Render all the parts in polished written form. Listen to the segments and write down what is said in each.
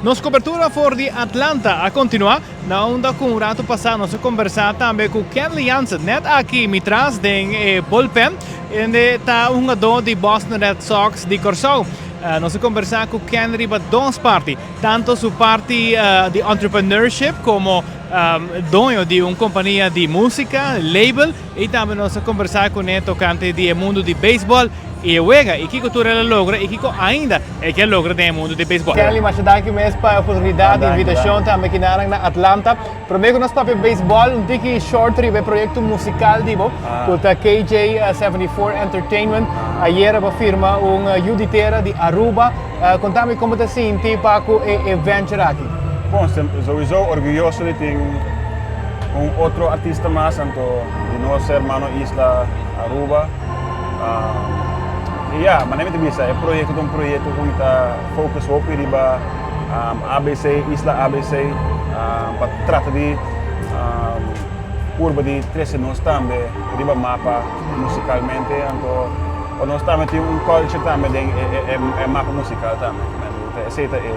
Nos cobertura for di Atlanta a continua, na unda cu un rato pasa nos a conversa tambe cu Kenley Jansen, net aki mi tras den e bullpen, ende ta un hungador di Boston Red Sox di Corsou. Nos a conversa cu Ken riba dos parti, tanto su parti di entrepreneurship como doño di un compania di musica, label, y tambe nos a conversa cune tocante di e mundo di baseball y e wega y kico tur el a logra y kico ainda e ke logra den e mundo di baseball. Kenley, masha danki mes pa e oportunidad y invitacion tambe kinanan na Atlanta. Prome cu nos papia baseball, un tiki short riba e proyecto musical di bo, cu ta KJ 74 Entertainment. Ayera bo firma un yu di tera di Aruba. Contami con bo ta sinti pa cu e venture aki. Bon, sowieso orguyoso di tin un otro artista mas anto di nos hermano isla Aruba. Y ya, manera mi ta bisa, e proyecto ta un proyecto cu mi ta focus hopi riba ABC, isla ABC, pa trata di purba di trece nos tambe riba mapa musicalmente, anto pa nos tambe tin un culture tambe den e mapa musical tambe. Esey ta e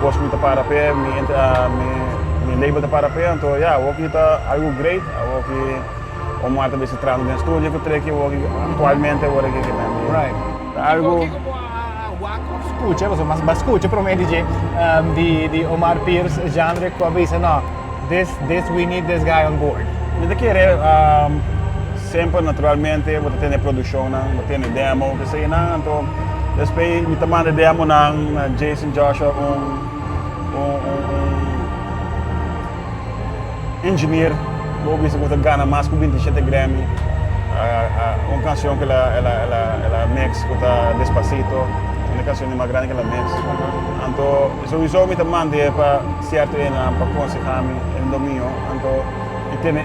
cos cu mi ta para p'e, mi label ta para p'e, anto ya, awoki ta algo great, awoki Omar ta bisa trahando den studio cu Treki awoki actualmente awor aki ke men. Ta algo. Kico bo a wak of scucha, pasobra mas bo a scucha prome di dje, di Omar Pierce genre cu a bisa no, this this we need this guy on board. Mi ta kere semper naturalmente bo ta tene produccionnan, bo tene demo, eseinan, anto despues mi ta manda demonan na Jason Joshua un un un. Engineer bo bisa ku ta gana mas ku 27 Grammy un kanshon ku el a mix ku ta Despacito un di kanshonnan mas grandi ku el a mix anto souiso mi ta mand'e pa sierto hendenan pa konseha mi en lo mio anto i tene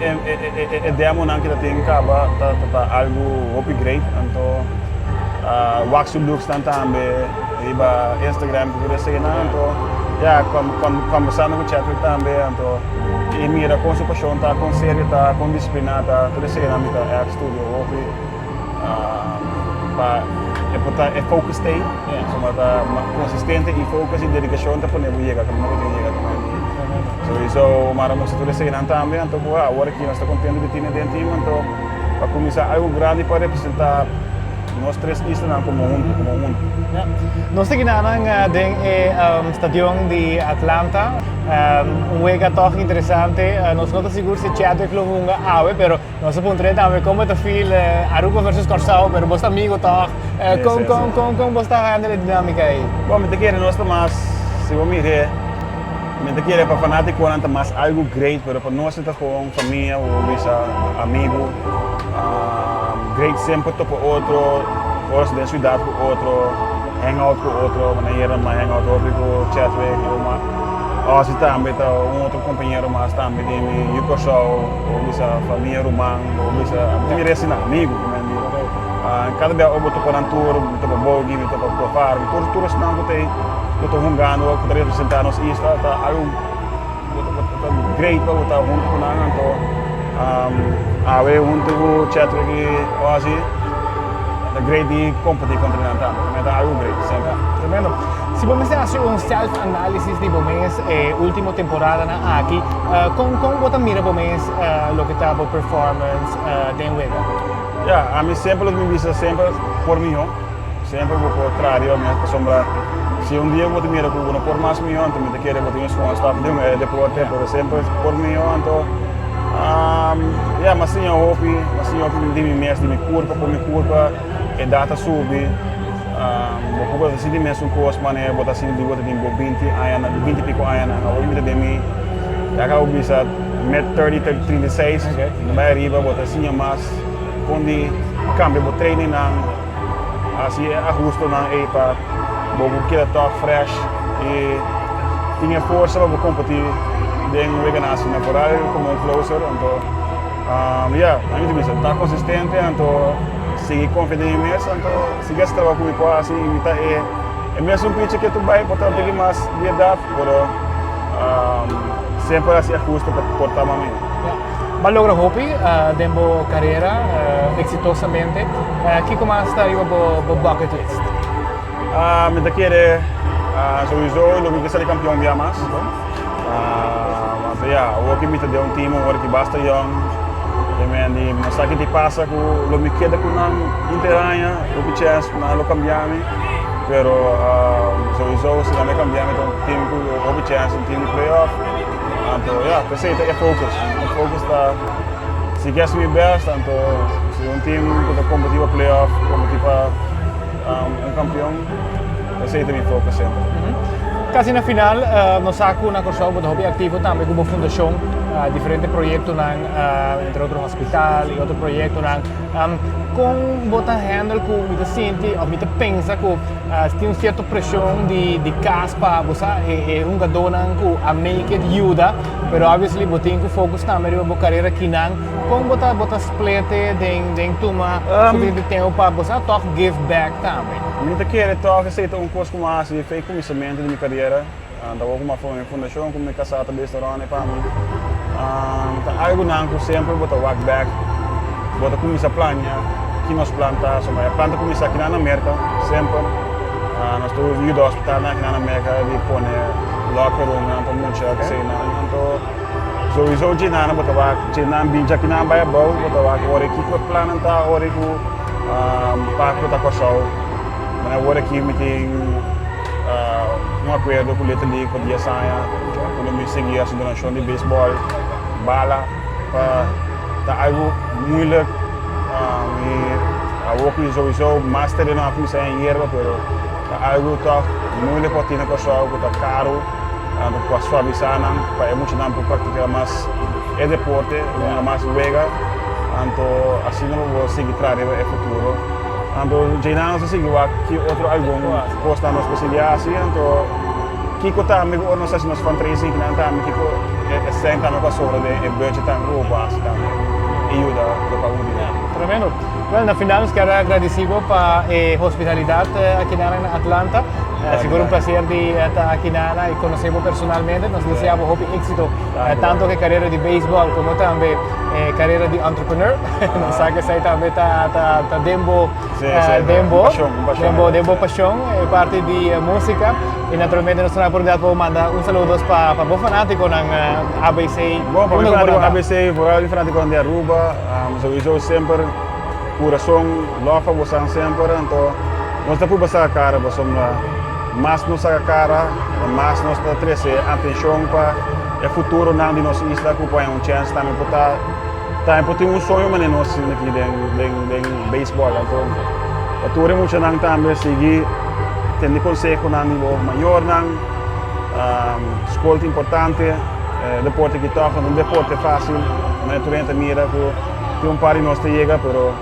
e demonan ku ta tin kaba ta algu hopi great anto wak su looksnan tambe riba Instagram ku tur eseinan anto ya kombersando ku Chadwick tambe anto i mira kon su pashon ta kon serio ta kon disipliná ta tur eseinan mi ta ègt studia hopi pa e por ta e focus t'ei pasobra ta konsistente i focus i dedikashon ta pone bo yega kaminda bo tin yega tambe so mara mustra tur eseinan tambe anto ku awor aki nos ta kontento di tine den team anto pa kuminsá algu grandi pa representá Nos tres islanan komo huntu, komo unu. Nos ta kinanan den e stadion di Atlanta. Un wega tòg interesante. Nos no ta sigur si Chadwick lo hunga awe, pero nos a puntra e tambe komo ta feel Aruba versus Kòrsou, pero bos ta amigo tòg. Kon kon kon kon bos ta handle e dinamika ei? Bon, mi ta kere nos ta mas, si bo mir'é, mi ta kere pa fanatikonan ta mas algu great, pero pa nos e ta gewoon famia, bo bisa amigu. Great semper topa otro, ora den ciudad cu otro, hang out cu otro, manera mi hang out hopi cu Chadwick y Omar. Ozzy tambe ta un otro compañero mas tambe di mi yu Corsou, bo bisa famia, ruman, bo bisa mi mira asina amigo cu mi amigo. Cada bia bo topa nan tur, mi topa Bogi, mi topa Profar, tur tur esnan cu ta cu ta hungando, cu ta representa nos isla ta algo. Bo ta great pa bo ta huntu ku nan anto awe huntu ku Chadwick i Ozzy ta great di kompetí kontra nan tambe. Ta mester algu great semper. Tremendo. Si bo mester hasi un self analysis di bo mes e ultimo temporadanan aki, kon kon bo ta mira bo mes loke ta bo performance den wega? Ya, ami semper lo mi bisa semper por mihó. Semper bo por traha riba mes pasobra si un dia bo ta mira ku bo no por mas mihó anto mi ta kere bo tin un schoon stap den e deporte pero semper por mihó anto ya mi a siña hopi mi a siña hopi di mi mes di mi kurpa kon mi kurpa edat a subi bo por ta sinti mesun kos manera bo ta sinti bo ta tin bo binti añanan binti piko añanan awor mi ta den mi ya kaba bisa mid 30 36 bai ariba bo ta siña mas kon di kambia bo trainingnan. Hasi e ahustonan ei pa bo por keda tòg fresh i tin e forsa pa bo kompetí den weganan asina. Por al komo un closer, anto ya, ami ta bisa ta konsistente anto sigui konfia den mi mes, anto sigui hasi trabou ku mi por hasi i mi ta e e mesun picha ke tur bai por ta un tiki mas di edat pero semper hasi ahuste pa por ta mas mihó. Bo a logra hopi den bo carera exitosamente. Kico mas ta riba bo bucket list? Mi ta kere Sowieso lo mi ke sali kampion bia mas. Anto ya, awor ki mi ta den un team awor ki basta yong, e men di no sa ki ti pasa ku lo mi keda ku nan inter aña, hopi chèns ku nan lo kambia mi, pero sowieso si nan lo kambia mi ta un team ku hopi chèns, un team di playoff. Anto ya, p'esei ta e focus. E focus ta sigui hasi mi bèst, anto si un team ku ta kompetí pa playoff, kompetí pa un kampion. Esei ta mi focus semper. Casi na final, nos sa cu na Corsou bo ta hopi activo tambe cu bo fundacion, diferente proyectonan, entre otro hospital y otro proyectonan. Con bo ta handle cu mi ta sinti of mi ta pensa cu tin un cierto presion di di cas pa bo sa e e hungadornan cu a make it yuda, pero obviously bo tin cu focus tambe riba bo carera kinan. Con bo ta bo ta split e den den tuma suficiente tempo pa bo sa toch give back tambe? Mi ta kere tòg esei ta un kos ku mi a hasi fe kuminsamentu di mi kariera. Ta wou ku mi a forma mi fundashon ku mi kasá ta bes ta rònde pa mi. Ta algu nan ku semper bo ta wak bèk, bo ta kuminsá plania ki nos plan ta. So e plan ta kuminsá akinan na Merka semper. Nos ta yuda hospitalnan akinan na Merka di pone locker roomnan pa mucha eseinan. Anto souiso djenan bo ta wak, djenan bin djakinan bai abou bo ta wak ora kiko e plannan ta ora ku. Pa ku ta Kòrsou, manera awor aki mi tin un akuerdo ku Little League pa dies aña ku lo mi sigui hasi donashon di beisbòl, bala pa ta algu muilik i awor ku souiso mas tereno a kuminsá en yerba pero ta algu tòg muilik pa tin na Kòrsou ku ta karu anto pa suavisá nan pa e muchanan por praktiká mas e deporte, hunga mas wega. Anto asina bo por sigui traha riba e futuro. Anto djeinan nos a sigui wak ki otro algun kosnan nos por sigui hasi. Anto kiko tambe ku ora nos hasi nos fundraising kinan tambe kiko e sèn tambe ku a sobra den e budget tambe ku bo por hasi tambe i yuda loke a wundinan. Tremendo. Well, na final nos kier a gradisi bo pa e hospitalidat akinan na Atlanta. Sigur un placer di ta akinan i konosé bo personalmente. Nos desea bo hopi éksito tanto ku e karera di beisbòl komo tambe e carera di entrepreneur. Nos sa que esey tambe ta ta ta den bo Sí, sí, den bo pasión, un pasión. den bo den bo pasión e parte di música y naturalmente nos ta oportunidad pa manda un saludos pa pa bo fanáticonan ABC. Bon, pa mi Unda ku por fanático anda? ABC, vooral mi fanáticonan di Aruba, sowieso semper curason love pa bosan semper, anto nos ta purba saca cara pasobra mas nos saca cara, mas nos ta trece atencion pa E futuronan di nos isla ku por haña un chèns tambe por ta tambe por tin un soño manera nos tin aki den den den beisbòl. Anto pa tur e muchanan tambe sigui tende konsehonan di bo mayornan. Skol ta importante, e deporte aki tòg no ta un deporte fásil manera tur hende ta mira ku tin un par di nos ta yega pero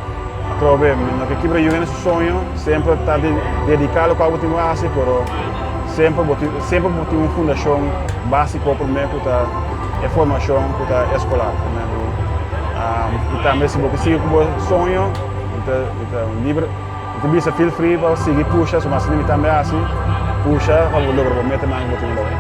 atrobe mi no ke kibra yu hende su soño, semper ta dediká lokual bo tin ku hasi pero. Semper bo tin semper bo tin un fundashon básiko promé ku ta e formashon ku ta eskolar. I tambe si bo ke sigui ku bo soño, mi ta mi ta libre mi ta bisa feel free pa sigui pusha, so mas mi tambe hasi, pusha pa bo logra bo metanan ku bo tin logra.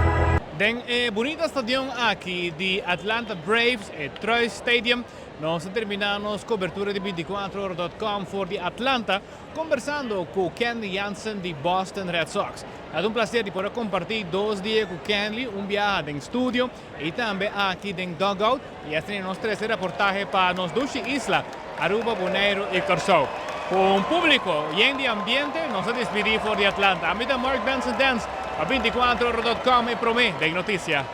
Den e bunita stadion aki di Atlanta Braves, e Truist Stadium, nos a termina nos cobertura di 24 ora dot com for di Atlanta. Kombersando ku Kenley Jansen di Boston Red Sox. Ta un plaser di por a kompartí dos dia ku Kenley, un biaha den studio i tambe aki den dugout i a tene nos trese reportahe pa nos dushi isla, Aruba, Boneiru i Kòrsou. Ku un públiko yen di ambiente nos a dispidí for di Atlanta. Ami ta Mark Benson Dance pa 24 ora dot com e promé den notisia.